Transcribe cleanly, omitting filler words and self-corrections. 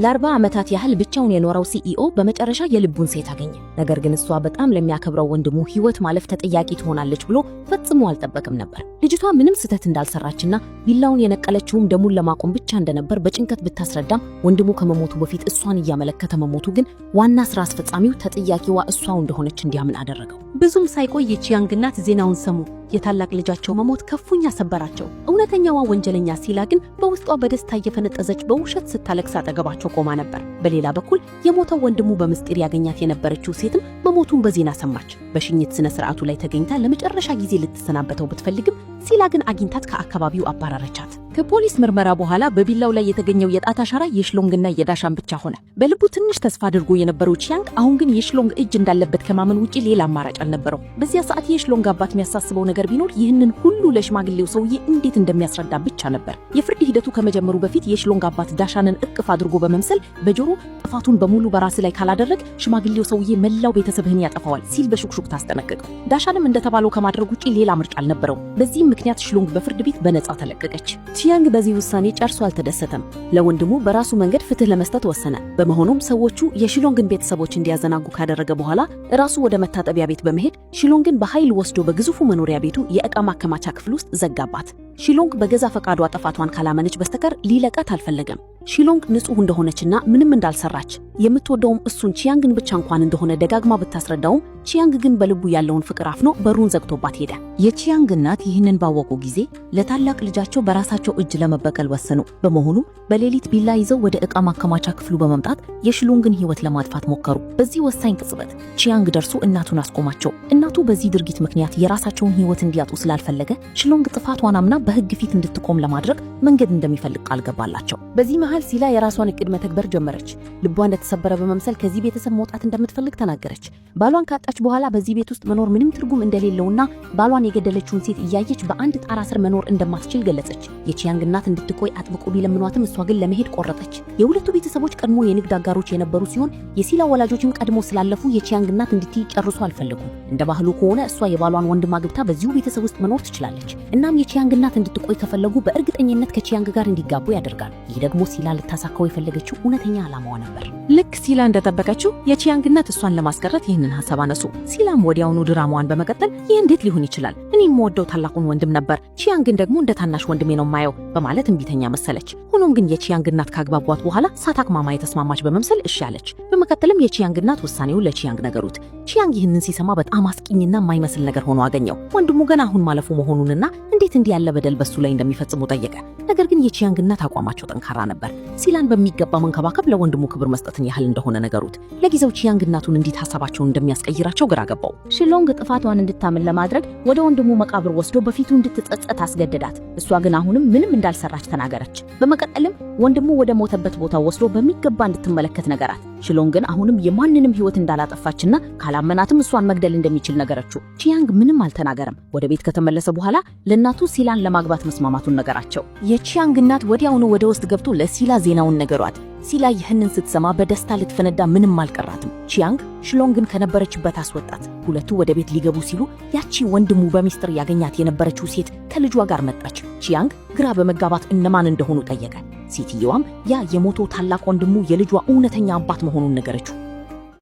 ለ40 ዓመታት ያህል ብቻውን የኖረው CEO በመጨረሻ የልቡን ሴት አገኘ። ነገር ግን እሷ በጣም ለሚያከብረው ወንድሙ ሕይወት ማለፍ ተጠያቂ ትሆናለች ብሎ ፈጽሞ አልጠበቅም ነበር። ልጅቷ ምንም ስህተት እንዳልሰራችና ቢላውን የነቀለችውም ደሙን ለማቆም ብቻ እንደነበር በጭንቀት ብታስረዳም፣ ወንድሙ ከመሞቱ በፊት እሷን እያመለከተ መሞቱ ግን ዋና ስራ አስፈጻሚው ተጠያቂዋ እሷው እንደሆነች እንዲያምን አደረገው። ብዙም ሳይቆይ የቺያንግ እናት ዜናውን ሰሙ። የታላቅ ልጃቸው መሞት ክፉኛ ሰበራቸው። እውነተኛዋ ወንጀለኛ ሲላ ግን በውስጧ በደስታ እየፈነጠዘች በውሸት ስታለቅስ አጠገባቸው ቆማ ነበር። በሌላ በኩል የሞተው ወንድሙ በምስጢር ያገኛት የነበረችው ሴትም መሞቱን በዜና ሰማች። በሽኝት ስነ ስርዓቱ ላይ ተገኝታ ለመጨረሻ ጊዜ ልትሰናበተው ብትፈልግም፣ ሲላ ግን አግኝታት ከአካባቢው አባረረቻት። ከፖሊስ ምርመራ በኋላ በቢላው ላይ የተገኘው የጣት አሻራ የሽሎንግና የዳሻን ብቻ ሆነ። በልቡ ትንሽ ተስፋ አድርጎ የነበረው ቺያንግ አሁን ግን የሽሎንግ እጅ እንዳለበት ከማመን ውጪ ሌላ አማራጭ አልነበረው። በዚያ ሰዓት የሽሎንግ አባት የሚያሳስበው ነገር ቢኖር ይህንን ሁሉ ለሽማግሌው ሰውዬ እንዴት እንደሚያስረዳ ብቻ ነበር። የፍርድ ሂደቱ ከመጀመሩ በፊት የሽሎንግ አባት ዳሻንን እቅፍ አድርጎ በመምሰል በጆሮ "ጥፋቱን በሙሉ በራስ ላይ ካላደረግክ ሽማግሌው ሰውዬ መላው ቤተሰብህን ያጠፋዋል" ሲል በሹክሹክታ አስጠነቀቀው። ዳሻንም እንደተባለው ከማድረግ ውጪ ሌላ ምርጫ አልነበረው። በዚህም ምክንያት ሽሎንግ በፍርድ ቤት በነፃ ተለቀቀች። ቺያንግ በዚህ ውሳኔ ጨርሶ አልተደሰተም። ለወንድሙ በራሱ መንገድ ፍትህ ለመስጠት ወሰነ። በመሆኑም ሰዎቹ የሽሎንግን ቤተሰቦች እንዲያዘናጉ ካደረገ በኋላ፣ ራሱ ወደ መታጠቢያ ቤት በመሄድ ሽሎንግን በኃይል ወስዶ በግዙፉ መኖሪያ ቤቱ የዕቃ ማከማቻ ክፍል ውስጥ ዘጋባት። ሺሎንግ በገዛ ፈቃዷ ጥፋቷን ካላመነች በስተቀር ሊለቃት አልፈለገም። ሺሎንግ ንጹህ እንደሆነችና ምንም እንዳልሰራች፣ የምትወደውም እሱን ቺያንግን ብቻ እንኳን እንደሆነ ደጋግማ ብታስረዳውም፣ ቺያንግ ግን በልቡ ያለውን ፍቅር አፍኖ በሩን ዘግቶባት ሄደ። የቺያንግ እናት ይህንን ባወቁ ጊዜ ለታላቅ ልጃቸው በራሳቸው እጅ ለመበቀል ወሰኑ። በመሆኑም በሌሊት ቢላ ይዘው ወደ ዕቃ ማከማቻ ክፍሉ በመምጣት የሽሎንግን ሕይወት ለማጥፋት ሞከሩ። በዚህ ወሳኝ ቅጽበት ቺያንግ ደርሶ እናቱን አስቆማቸው። እናቱ በዚህ ድርጊት ምክንያት የራሳቸውን ሕይወት እንዲያጡ ስላልፈለገ፣ ሽሎንግ ጥፋቷን አምና በሕግ ፊት እንድትቆም ለማድረግ መንገድ እንደሚፈልግ ቃል ገባላቸው። በዚህ መሃል ሲላ የራሷን እቅድ መተግበር ጀመረች። ልቧ እንደተሰበረ በመምሰል ከዚህ ቤተሰብ መውጣት እንደምትፈልግ ተናገረች። ባሏን ካጣች በኋላ በዚህ ቤት ውስጥ መኖር ምንም ትርጉም እንደሌለውና ባሏን የገደለችውን ሴት እያየች በአንድ ጣራ ስር መኖር እንደማትችል ገለጸች። የቺያንግ እናት እንድትቆይ አጥብቆ ቢለምኗትም፣ እሷ ግን ለመሄድ ቆረጠች። የሁለቱ ቤተሰቦች ቀድሞ የንግድ አጋሮች የነበሩ ሲሆን፣ የሲላ ወላጆችም ቀድሞ ስላለፉ የቺያንግ እናት እንድትይ ጨርሶ አልፈለጉም። እንደ ባህሉ ከሆነ እሷ የባሏን ወንድም አግብታ በዚሁ ቤተሰብ ውስጥ መኖር ትችላለች። እናም የቺያንግ እናት እንድትቆይ ከፈለጉ በእርግጠኝነት ከቺያንግ ጋር እንዲጋቡ ያደርጋሉ። ይህ ደግሞ ሲላ ልታሳካው የፈለገችው እውነተኛ ዓላማዋ ነበር። ልክ ሲላ እንደጠበቀችው የቺያንግ እናት እሷን ለማስቀረት ይህንን ሀሳብ አነሱ። ሲላም ወዲያውኑ ድራማዋን በመቀጠል "ይህ እንዴት ሊሆን ይችላል? እኔ የምወደው ታላቁን ወንድም ነበር፣ ቺያንግን ደግሞ እንደ ታናሽ ወንድሜ ነው የማየው" በማለት እምቢተኛ መሰለች። ሆኖም ግን የቺያንግ እናት ካግባቧት በኋላ ሳታቅማማ የተስማማች በመምሰል እሺ አለች። በመቀጠልም የቺያንግ እናት ውሳኔውን ለቺያንግ ነገሩት። ቺያንግ ይህንን ሲሰማ በጣም አስቂኝና የማይመስል ነገር ሆኖ አገኘው። ወንድሙ ገና አሁን ማለፉ መሆኑንና እንዴት እንዲህ ያለ በደል በሱ ላይ እንደሚፈጽሙ ጠየቀ። ነገር ግን የቺያንግ እናት አቋማቸው ጠንካራ ነበር። ሲላን በሚገባ መንከባከብ ለወንድሙ ክብር መስጠትን ያህል እንደሆነ ነገሩት። ለጊዜው ቺያንግ እናቱን እንዴት ሀሳባቸውን እንደሚያስቀይራቸው ግራ ገባው። ሽሎንግ ጥፋቷን እንድታምን ለማድረግ ወደ ወንድሙ መቃብር ወስዶ በፊቱ እንድትጸጸት አስገደዳት። እሷ ግን አሁንም ምንም እንዳልሰራች ተናገረች። በመቀጠልም ወንድሙ ወደ ሞተበት ቦታ ወስዶ በሚገባ እንድትመለከት ነገራት። ሽሎንግ ግን አሁንም የማንንም ሕይወት እንዳላጠፋችና ካላመናትም እሷን መግደል እንደሚችል ነገረችው። ቺያንግ ምንም አልተናገረም። ወደ ቤት ከተመለሰ በኋላ ለእናቱ ሲላን ለማግባት መስማማቱን ነገራቸው። የቺያንግ እናት ወዲያውኑ ወደ ውስጥ ገብቶ ለሲላ ዜናውን ነገሯት። ሲላ ይህንን ስትሰማ በደስታ ልትፈነዳ ምንም አልቀራትም። ቺያንግ ሽሎንግን ከነበረችበት አስወጣት። ሁለቱ ወደ ቤት ሊገቡ ሲሉ ያቺ ወንድሙ በሚስጥር ያገኛት የነበረችው ሴት ከልጇ ጋር መጣች። ቺያንግ ግራ በመጋባት እነማን እንደሆኑ ጠየቀ። ሴትየዋም ያ የሞተው ታላቅ ወንድሙ የልጇ እውነተኛ አባት መሆኑን ነገረችው።